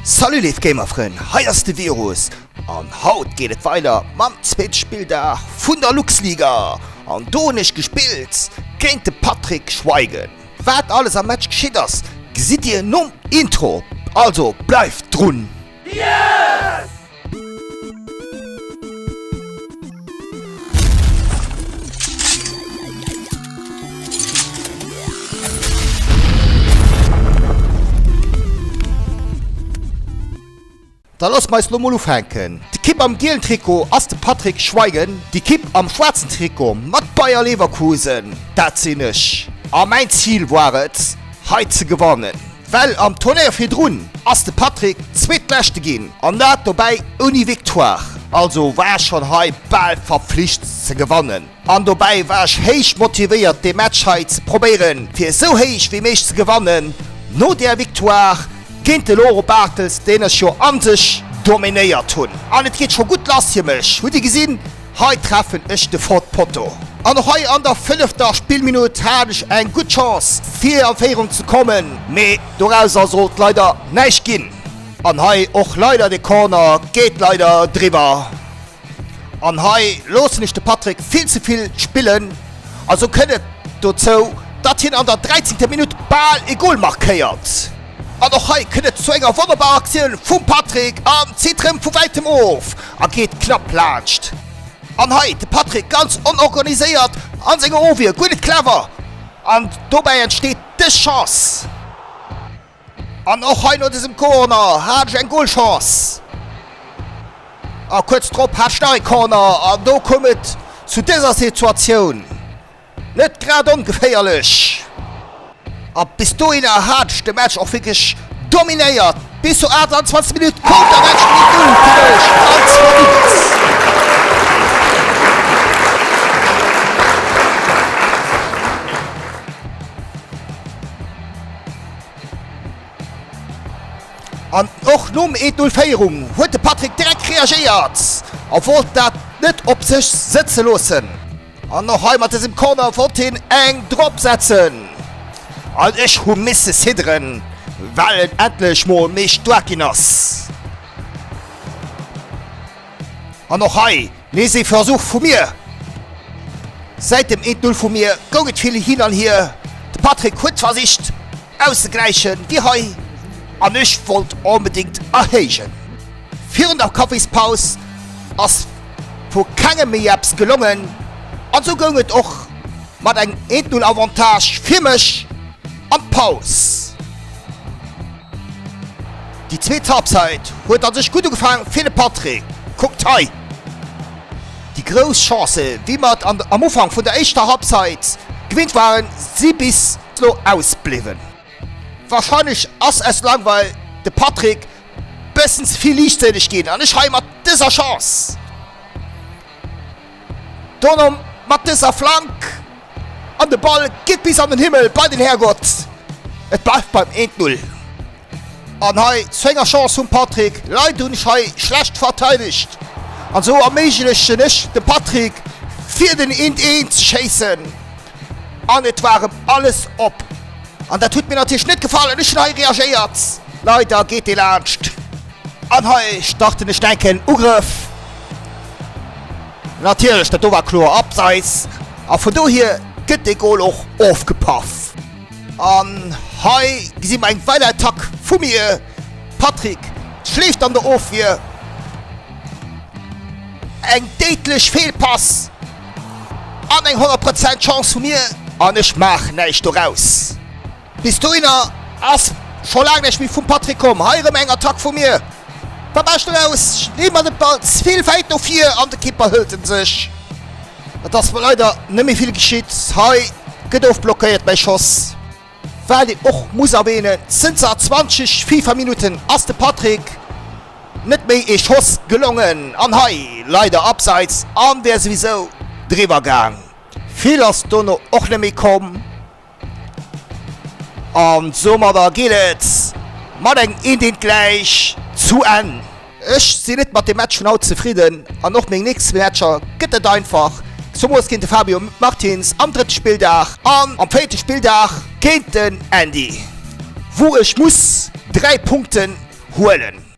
Salut léif Gamerfrënn, hei ass de Virus an haut geet et weider mam zweete Spilldag vun der Luxliga an do hunn ech gespillt géint de Patrick Schweigen. Wat alles am Match geschitt ass, gesitt dir nom Intro, also bleift drun! Yes! Da loosse mer eis lo mol ufänken. D'Ekipp am gielen Trikot ass de Patrick Schweigen, d'Ekipp am schwaarzen Trikot mat Bayer Leverkusen, dat sinn ech. A mäin Zil war et, hei ze gewannen. Well am Turnéier virdrun ass de Patrick Zweetleschte ginn an dat dobäi ouni Victoire. Also war ech schonn hei bal verpflicht ze gewannen. An dobäi war ech héich motivéiert dee Match hei ze probéieren fir esou héich wéi méiglech ze gewannen no där Victoire géint de Laurent Bartels deen ech jo an sech dominéiert hunn. An et geet scho gutt lass fir mech, hutt dir gesinn? Hei treffen ech de Ford Potto. An och hei an der fënnefter Spillminutt hat ech eng gutt Chance fir an Féierung ze kommen, mee dorauser sollt leider näischt ginn. An hei och leider de Corner geet leider driwwer. An hei loossen ech de Patrick vill ze vill spillen a sou kënnt et dozou, datt hien an der 13. Minutt bal e Gol markéiert. An och hei kënnt et zu enger wonnerbarer Aktioun vum Patrick an zitt rëm vu wäitem of a geet knapp laanscht. An hei de Patrick ganz onorganiséiert an senger Ofwier, guer net clever an dobäi entsteet dës Chance. An och hei no dësem Corner hat ech eng Golchance. A kuerz drop hat ech nach ee Corner an do koum et zu dëser Situatioun. Net grad ongeféierlech. A bis dohinner hat ech de Match och wierklech dominéiert. Bis zur 28. Minutt koum der Match den 1-0 fir mech ganz verdingt. An och nom 1-0 Féierung huet de Patrick direkt reagéiert a wollt dat net op sech sëtze loossen. An och hei mat dësem Corner wollt hien eng drop setzen. An ech hu misse zidderen, well en endlech mol méi staark ginn ass. An och hei nees ee Versuch vu mir. Säit dem 1, 0 vu mir goung et vill hin an hier. De Patrick huet versicht auszegläichen, wéi hei, an ech wollt onbedéngt erhéijen. Virun der Kaffispaus ass vu kengem méi eppes gelongen an sou goung et och mat engem 1, 0 Avantage fir mech an d'Paus. Déi zweet Halbzeit huet a sech gutt ugefaang fir de Patrick. Kuckt hei déi grouss Chance, wéi mer et am Ufank vun der éischter Halbzeit gewinnt waren, si bis elo ausbliwwen. Warscheinlech ass aus Langweil de Patrick bëssen ze vill liichtséileg ginn an ech hei mat dëser Chance. Dono mat dëser Flank an de Ball geet bis an den Himmel bei den Härgott. Et bleift beim 1, 0. An hei zu enger Chance vum Patrick. Leider hunn ech hei schlecht verteidegt an esou erméiglechen ech dem Patrick fir den 1, 1 ze schéissen an et war erëm alles op. An dat huet mir natierlech net gefall an ech hunn hei reagéiert. Leider geet dee laanscht an hei starten ech enken Ugrëff. Natierlech, dat do war kloer Abseits a vun dohier gëtt dee Gol och ofgepaff. An hei gesi mer eng weider Attack vu mir. Patrick schleeft an der Ofwier. Eng déidlech Feelpass an eng 100 Prozent Chance vu mir an ech maach näischt doraus. Bis dohinner ass scho laang näischt méi vum Patrick komm. Hei erëm eng Attack vu mir. Wat maacht doraus? Ech leeë mer de Ball ze vill wäit no vir an de Keeper hëlt en sech. Et ass mer leider net méi vill geschitt. Hei gëtt ofblockéiert mäi Schoss. Wat een och muss erwähnen, zënter 20 FIFA Minutten ass de Patrick net méi ee Schoss gelongen an hei leider abseits an wär souwisou driwwer gaang. Vill ass dono och net méi komm. An soumadder geet et mat engem eent eent gläich zu Enn. Ech sinn net mat dem Match vun haut zefridden an och meng nächst Matcher gëtt net einfach, zumools géint de Fabio Martins am drëtte Spilldag an am véierte Spilldag géint den Andy, wou ech muss 3 Punkten. huelen.